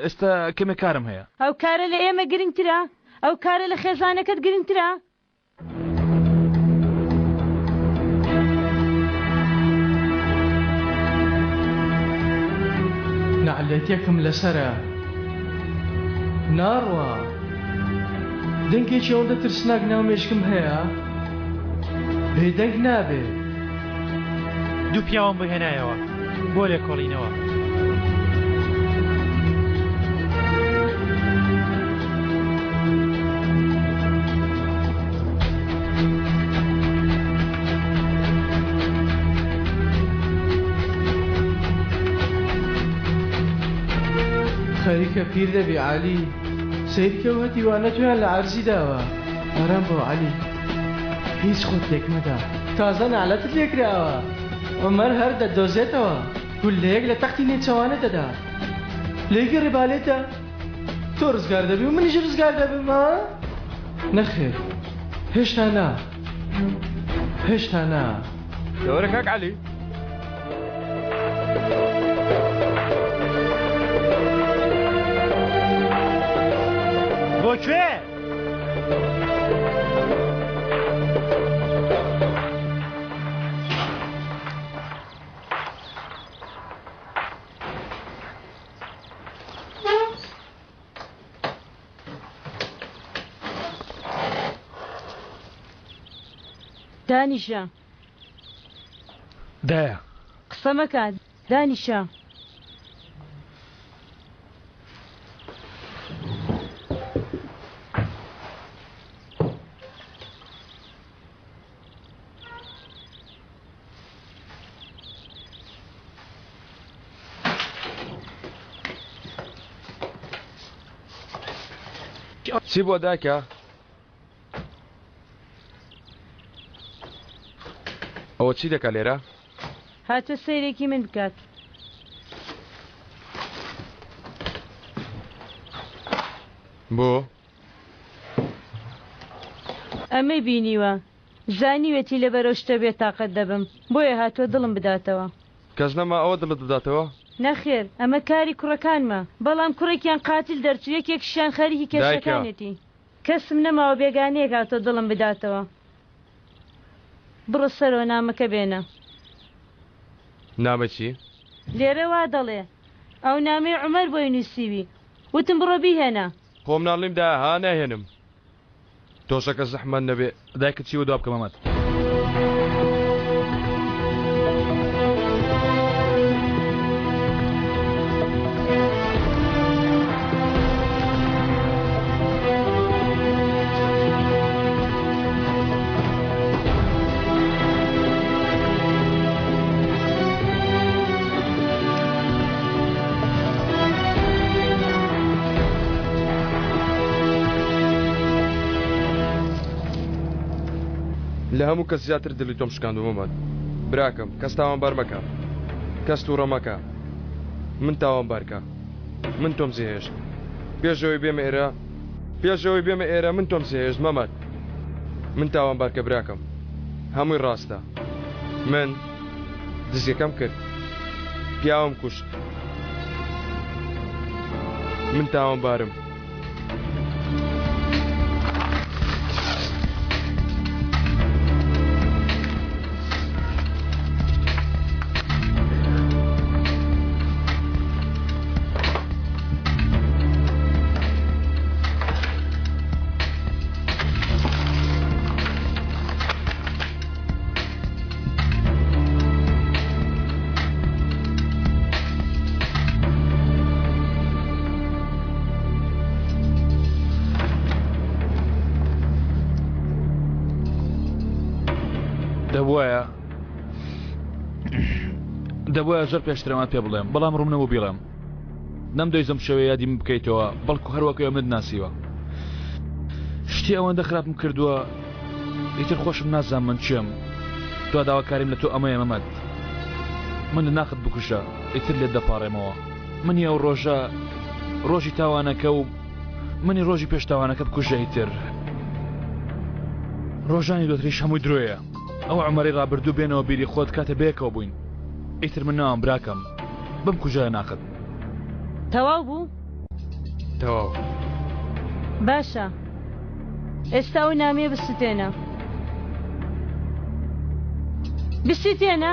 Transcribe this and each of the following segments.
ئێستا کەمێک کارم هەیە. ئەو کارە لە ئێمە گرنگترە؟ ئەو کارە لە خێزانەکەت گرنگترە؟ نەعلەتێکم لەسەرە ناڕوا دەنگێکی ئەوەندە ترسناک ناو مێشکم هەیە بێدەنگ نابێ. دوو پیاوم بۆ هێنایەوە بۆ لێکۆڵینەوە. خەریکە پیر دەبی عەلی سەیرکە و هەتیوانە تۆیان لە عەرزی داوە ئارام بۆ عەلی هیچ خۆت لێک مەدە تازە نەعلەتت لێ کراوە عومەر هەر دەتدۆزێتەوە گوللەیەک لە تەختی نێچەوانت دەدا لێی گەڕێ با لێتە تۆ ڕزگار دەبی و منیش ڕزگار دەبم ها نەخێر هێشتا نا هێشتا نا. دەوەرە کاک عەلی. بۆ کوێ؟ دانیشە. دایە. قسە مەکە دانیشە. چی بووە دایکە؟ ئەوە چی دەکا لێرە؟ هاتووە سەیرێکی من بکات. بۆ؟ ئەمەی بینیوە. زانیوێتی لەبەر ئەو شتە بێتاقەت دەبم، بۆیە هاتووە دڵم بداتەوە. کەس نەما ئەوە دڵت بداتەوە؟ نەخێر، ئەمە کاری کوڕەکانمە. بەڵام کوڕێکیان قاتیل دەرچوو، یەکێکیشیان خەریکی دایکە. کێشەکانێتی. کەسم نەماوە بێگانەیەک هاتووە دڵم بداتەوە. بڕۆ سەرەوە نامەکە بێنە. نامەی چی؟ لێرە وا دەڵێ. ئەو نامەی عومەر بۆی نووسیوی. وتم بڕۆ بیهێنە. خۆ مناڵیم دایە ها ناهێنم. تۆشەکە زەحمەت نەبێ. دایکت چی وە دوا بکە مەمەد. لە هەموو کەس زیاتر دڵی تۆم شکاندووە مەمەد براکەم کەس تاوانبار مەکە کەس تووڕە مەکە من تاوانبارکە من تۆم جێهێشت پێش ئەوەی بێمە ئێرە پێش ئەوەی بێمە ئێرە من تۆم جێهێشت مەمەد من تاوانبارکە براکەم هەمووی ڕاستە من دزیەکەم کرد پیاوم کوشت من تاوانبارم. دەبواە دەبواە زۆر پێشترەوە پێ بڵێم بەڵام ڕوم نەبوو بیڵێم نەم دەیزم شەوێ یادی من بکەیتەوە بەڵکو هەروەکەی منت ناسیوە شتی ئەوەندە خراپم کردووە ئیتر خۆشم نازانم من کێم دوا داواکاریم لە تۆ ئەمەیە مەمەد من لە ناخت بکوژە ئیتر لێت دەپاڕێمەوە منی ئەو ڕۆژە ڕۆژی تاوانەکە و منی ڕۆژی پێش تاوانەکە بکوژە ئیتر ڕۆژانی دواتریش هەمووی درۆیە ئەو عمەری ڕابردوو بێنەوە بیری خۆت کاتە بەیەکەوە بووین ئیتر من ناوم براکەم بمکوژە لە ناخت. تەواو بوو؟ تەواو. باشە ئێستا ئەو نامەیە بسوتێنە. بسوتێنە.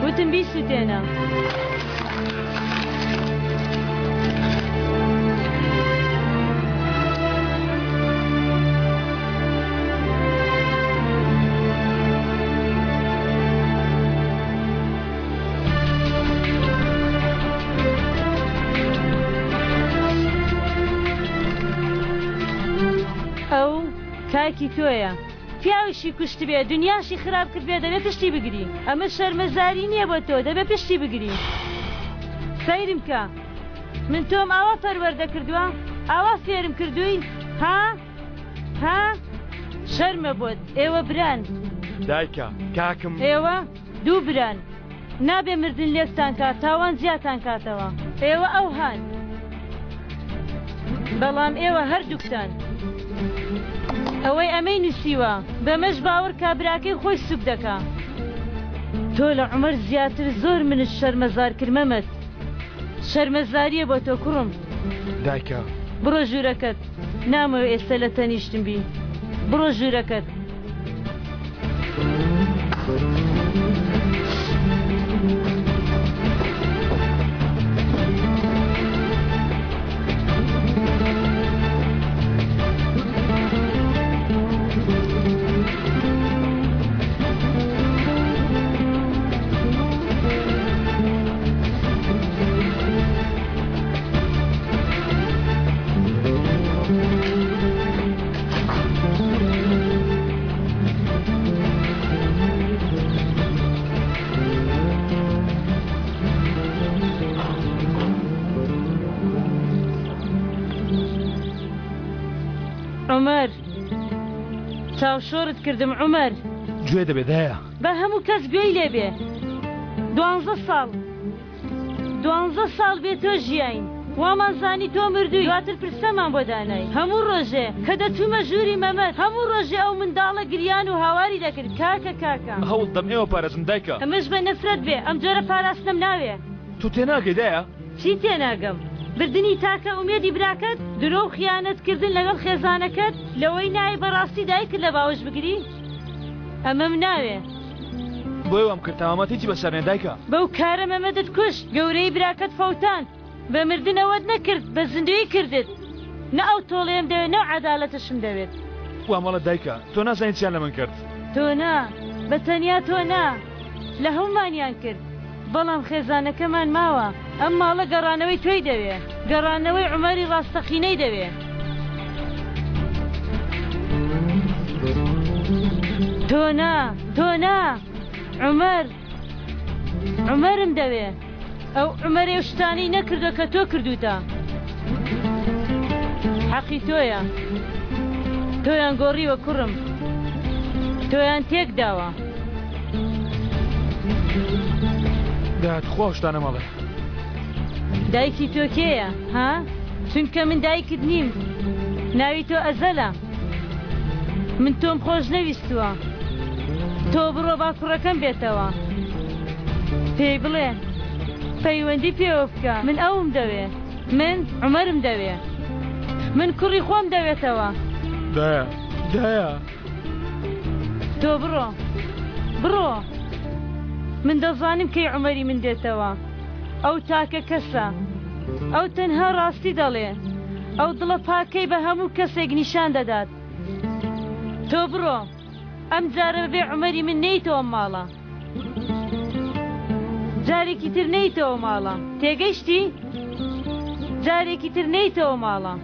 وتم بیسوتێنە. ئەو کاکی تۆیە پیاویشی کوشتبێ دنیاشی خراپ کردبێ دەبێ پشتی بگری ئەمە شەرمەزاری نییە بۆ تۆ دەبێ پشتی بگری سەیرم کە من تۆم ئاوا پەروەردە کردووە ئاوا فێرم کردووی ها ها شەرمە بۆت ئێوە بران دایکە کاکم ئێوە دوو بران نابێ مردن لێکتان کات تاوان جیاتان کاتەوە ئێوە ئەوهان بەڵام ئێوە هەردووکتان ئەوەی ئەمەی نووسیوە بەمەش باوەڕ کا براکەی خۆی سوک دەکا تۆ لە عومەر زیاتر زۆر منت شەرمەزار کرد مەمەد شەرمەزاریە بۆ تۆ کوڕم. دایکە. بڕۆ ژوورەکەت نامەوێ ئێستا لە تەنیشتم بی بڕۆ ژوورەکەت. عومەر چاوشۆڕت کردم عومەر. گوێ دەبێ دایە. با هەموو کەس گوێی لێ بێ دوانزە ساڵ دوانزە ساڵ بێ تۆ ژیاین وامان زانی تۆ مردووی دواتر پرسەمان بۆ دانای هەموو ڕۆژێ کە دەچوومە ژووری مەمەد هەموو ڕۆژێ ئەو منداڵە گریان و هاواری دەکرد کاکە کاکە. هەوڵ دەم ئێوە پارێزم دایکە. ئەمەش بە نەفرەت بێ ئەم جۆرە پاراستنەم ناوێ. تۆ تێناگەی دایە. چی تێناگەم؟ بردنی تاکە ئومێدی براکەت؟ درۆ و خیانەت کردن لەگەڵ خێزانەکەت؟ لەوەی نایەی بەڕاستی دایکت لە باوەش بگری؟ ئەمەم ناوێ. بۆیە وام کرد تا مامەت هیچی بەسەر نێ دایکە. بەو کارە مەمەدت کوشت، گەورەیی براکەت فەوتاند، بە مردن ئەوەت نەکرد، بە زیندوویی کردت. نە ئەو تۆڵەیەم دەوێت نە ئەو عەدالەتەشم دەوێت. وا مەڵێ دایکە، تۆ نازانی چیان لە من کرد. تۆ نا، بە تەنیا تۆ نا، لە هەموومانیان کرد. بەڵام خێزانەکەمان ماوە، ئەم ماڵە گەڕانەوەی تۆی دەوێ، گەڕانەوەی عومەری ڕاستەقینەی دەوێ. تۆ نا، تۆ نا، عومەر، عومەرم دەوێ، ئەو عومەرەی ئەو شتانەی نەکردووە کە تۆ کردووتە. حەقی تۆیە. تۆیان گۆڕیوە کوڕم. تۆیان تێک داوە. دایە تخوا ئەو شتانە مەڵێ. دایکی تۆ کێیە ها؟ چونکە من دایکت نیم. ناوی تۆ ئەزەلە. من تۆم خۆش نەویستووە. تۆ بڕۆ با کوڕەکەم بێتەوە. پێی بڵێ پەیوەندی پێوە بکە من ئەوم دەوێ. من عومەرم دەوێ. من کوڕی خۆم دەوێتەوە. دایە دایە. تۆ بڕۆ بڕۆ من دەزانم کەی عومەری من دێتەوە ئەو تاکە کەسە ئەو تەنها ڕاستی دەڵێ ئەو دڵە پاکەی بە هەموو کەسێک نیشان دەدات تۆ بڕۆ ئەم جارە بەبێ عومەری من نێیتەوە ماڵە جارێکی تر نێیتەوە ماڵە تێگەیشتی جارێکی تر نێیتەوە ماڵە.